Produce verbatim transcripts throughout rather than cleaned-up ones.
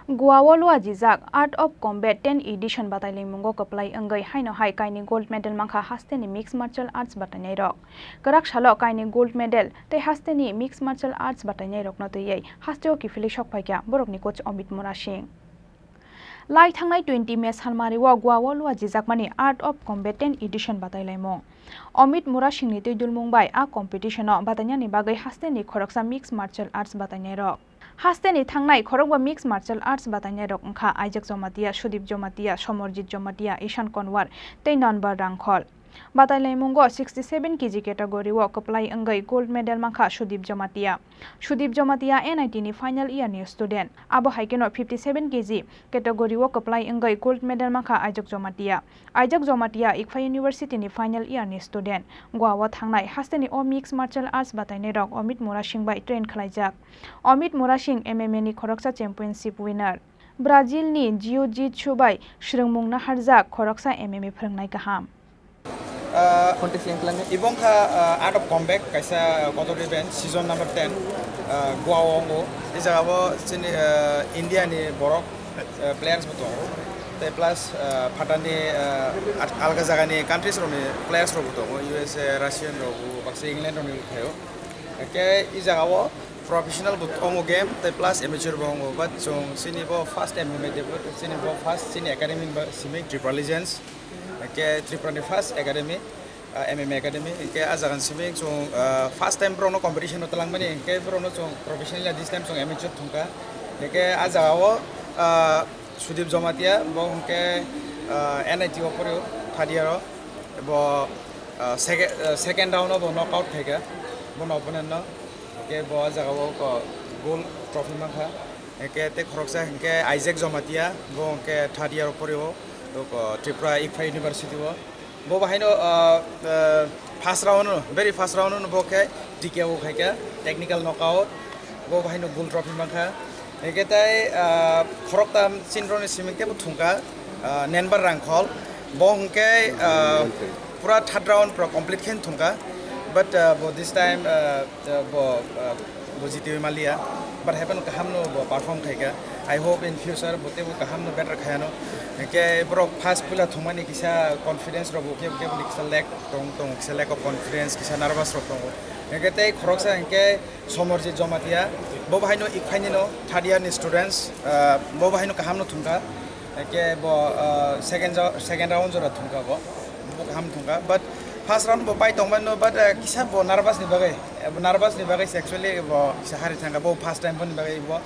Goa o luajijak Art of Combat ten edition batailaimungo kwplai wngwi haino hai kainwi gold medal mankha hasteni mixed martial arts batainairok. Kwrak salo kainwi gold medal tei hasteni mixed martial arts batainairokno twiwi hasteo kiphilwi sokphaikha borokni coach Amit Murasing. Lai thangnai twenty May salmario Goa o luajijakmani Art of Combat ten edition batailaimung. Amit Murasingni twi dulmung bai a competition-o batainani bagwi hasteni khoroksa mixed martial arts batainairok. Hasteni thangnai khorokba mixed martial arts batainairok wngkha Isaac Jomatia, Sudip Jomatia, Somorjit Jomatia, Ishan Konwar tei Nanbar Rangkhol. Batailaimungo sixty seven K G category-o kwplai wngwi gold medal mankha Sudip Jomatia. Sudip Jomatia N I T ni final year ni student. Abo hai kheno fifty seven K G category-o kwplai wngwi gold medal mankha Isaac Jomatia. Isaac Jomatia Ikpha University ni final year ni student. Goa o thangnai hasteni o mixed martial arts batainairok Amit Murasing bai train khlaijak. Amit Murasing M M A ni khoroksa championship winner. Brazil ni Jiu Jitsu bai swrwngmung naharjak khoroksa M M A phwrwngnai kaham. Ah, Contest yang kelana. Ibong kha, ah, Art of Combat, kaisa kotor event, season number ten, ah, Goa o wngo. I jaga o chini, ah, India ni borok, ah, players bo tongo. Tei plus, ah, phatani, ah, at-, alga jaga ni countries rok ni players rok bo tongo, U S A, Russian rok bo, baksa England rok ni bo phaio. Hwnkhe i jaga o professional bo tongo game, tei plus amateur bo wngo. But chwng chini bo first M M A debut, chini bo first chini academy ba simi Tripura Legends. Hwnkhe Tripura ni first academy, ah, M M A academy. Hwnkhe ah jaga ni simi chwng, ah, first time borok no competition o twlang mani, hwnkhe borok no chwng professional ya, this time chwng amateur thwngkha. Hwnkhe ah jaga o, ah, Sudip Jomatia, bo hwnkhe, ah, N I T o porio, third year o. Bo, ah, seke-, ah, second round o bo knock out khaikha, bono opponent no. Hwnkhe bo ah jaga o ko gold trophy mankha. Hwnkhe tei khoroksa hwnkhe Isaac Jomatia, bo hwnkhe third year o porio, o ko Tripura Ikpha University o. Bo bahaino, ah, ah, first round o, very first round o bo khe T K O khaikha, technical knockout. Bo bahaino gold trophy mankha. Hwnkhe tei, ah, khoroktham chini rokni simi teibo thwngkha, ah, Nenbar Rangkhol. Bo hwnkhe, ah, pura third round pura complete khe thwngkha. But, ah, bo this time, ah, bo, ah, bo jitiwi maliya. But haiphano kaham no bo perform khaikha. I hope in future bo teibo kaham no better khayano. Hwnkhe borok first puila thwngmani kisa confidence rok bo kebo kebo ni kisa lack tong, tong, kisa lack of confidence, kisa nervous rok tongo. Hwnkhe tei khoroksa hwnkhe Somorjit Jomatia, bo bahaino Ikphaini no third year ni students, ah, bo bahaino kaham no thwngkha. Hwnkhe bo, ah, second jo-, second round jora thwngkha bo. Bo kaham thwngkha. But first round bo pai tongmani no, but, ah, kisa bo nervous ni bagwi, eh, nervous ni bagwi se actually bo kisa hari thangkha. Bo first time boni bagwi bo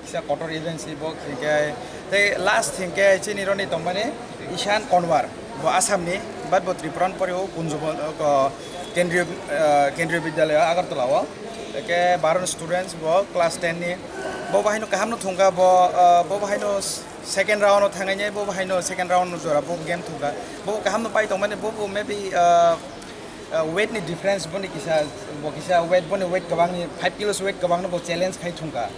kisa kotor event si bo hwnkhe tei last hwnkhe chini roni tongmani Ishan Konwar, bo Assam ni, but bo Tripura ni pore o Kunjubon, o, Kendriya, ah, Kendriya Vidyalaya Agartala o. Hwnkhe baron students bo class ten ni. Bo bahaino kaham no thwngkha bo, ah, bo bahaino second round o thangnai, bo bahaino second round jora bo game thwngkha. Bo kaham no pai tongmani bo, bo maybe, ah, ah, weight ni difference boni kisa, bo kisa weight, boni weight kwbang ni five kilos weight kwbang no bo challenge khai thwngkha.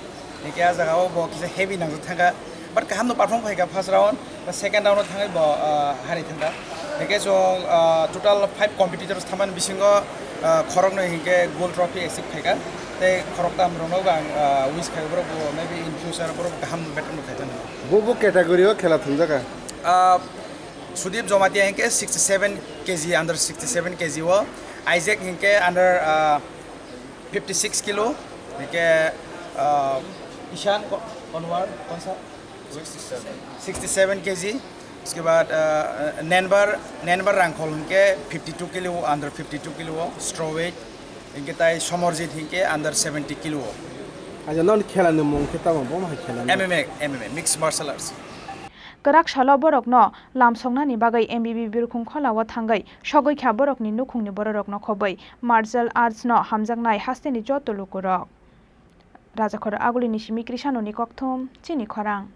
Hwnkhe ah jaga o bo kisa heavy nangjak thangkha. But kaham no perform khaikha first round, second round o thangwi bo, ah, hari thangkha. Hwnkhe chwng, ah, total five competitors thangmani bisingo, ah, khoroknwi hwnkhe gold trophy achieve khaikha. Tei khoroktham rokno bo ang, ah, wish khai borok bo maybe in future borok kaham better no khaithang. Bo bo category o khela thumjakha? Ah, Sudip Jomatia hwnkhe sixty seven K G, under sixty seven K G o, Isaac hwnkhe under, ah, fifty six kilo, hwnkhe, ah, Ishan Ko-, Konwar, konsa? Sixty seven. Sixty seven K G. Uske baad, ah, Nenbar, Nenbar Rangkhol hwnkhe fifty two kilo, under fifty two kilo o, strawweight. Hwnkhe tai Somorjit hwnkhe under seventy kilo o. Aja, non khela ni mung khe tamo, bo hai khela ni? M M A, M M A, mixed martial arts. Kwrak salo borokno lamsoknani bagwi M B B Birkhung Kholao thangwi sogwi kha borokni nukhungni bororokno khobwi martial arts no hamjaknai hasteni joto lukurok. Rajakhor Agulini simi Krishanoni kokthum, chini khorang.